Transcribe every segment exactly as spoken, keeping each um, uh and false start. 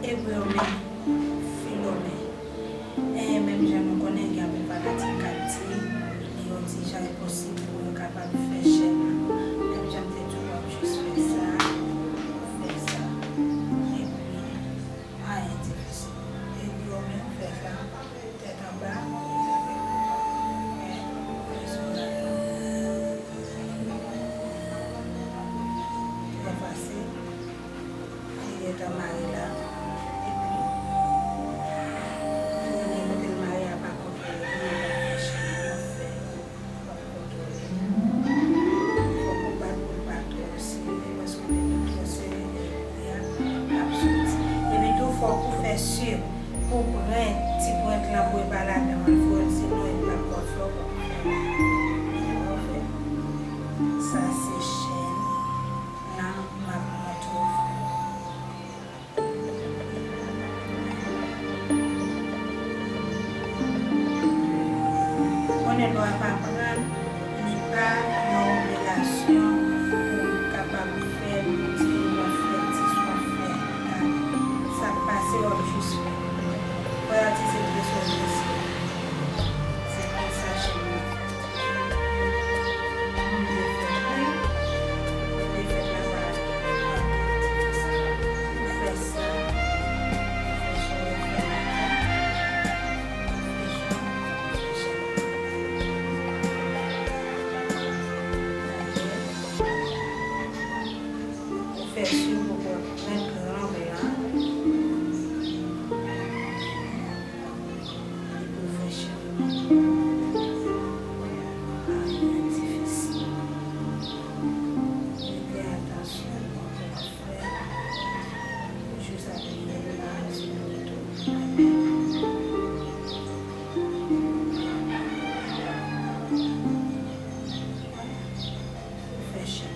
Ebre yo men, Filomè. E menm jan nou konnen, gen anpil fanatik k ap di li yon ti jan enposib pou yo kapab fè chèn nan. Menm jan m te di w, w ap jis fè sa, fè sa. Epi, anyen difisil. Ebre yo men, fè sa. Tèt anba. Fè sou la. Trè fasil. Li gentan mare la. Epi, li kote l mare a pa konprann li, li pa fè chèn nan fè. Fòk ou bat pou l pa twò sere, paske depi l twò sere, epi a ap soti. Epi tou, fòk ou fè si pou pran ti pwent lan pou e pa ladan an, fò sinon e p ap fè w fè. Sa se chèn lan m ap montre w. Konnen lè w ap aprann, li pa yon obligasyon pou w kapab fè, pou di w ap fè dis, w ap fè kat. Sa k pase, w ap jis fè. Fò w ap di se trese w trese. Se konsa chèn nan fèt. Fè si w poko mèt lang lan. Li pou fè chèn. Anyen difisil. Mete atansyon nan sa w ap fè. Jis aplike l la, sou tou. Fè chèn.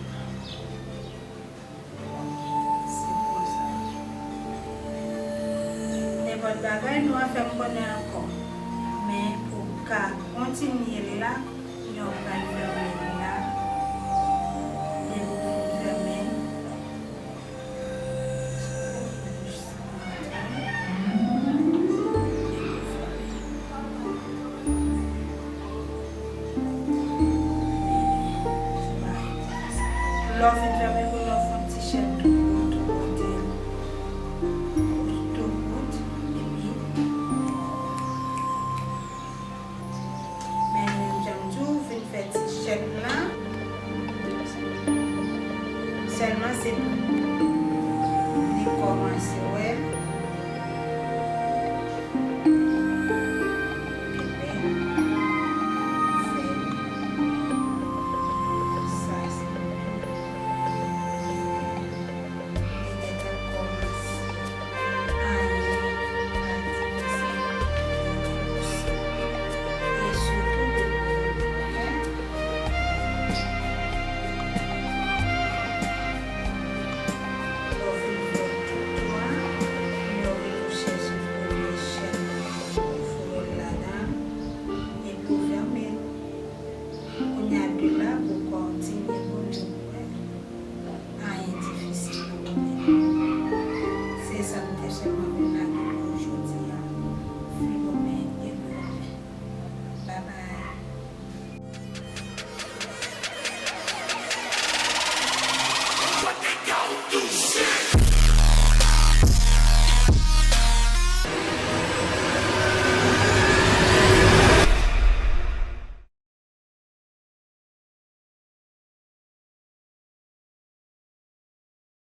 Se konsa. Nenpòt bagay nou a fè m konnen ankò. Men ou ka kontinye la, kounye a ou pral fèmen la. Depi w fin fèmen, lè w fin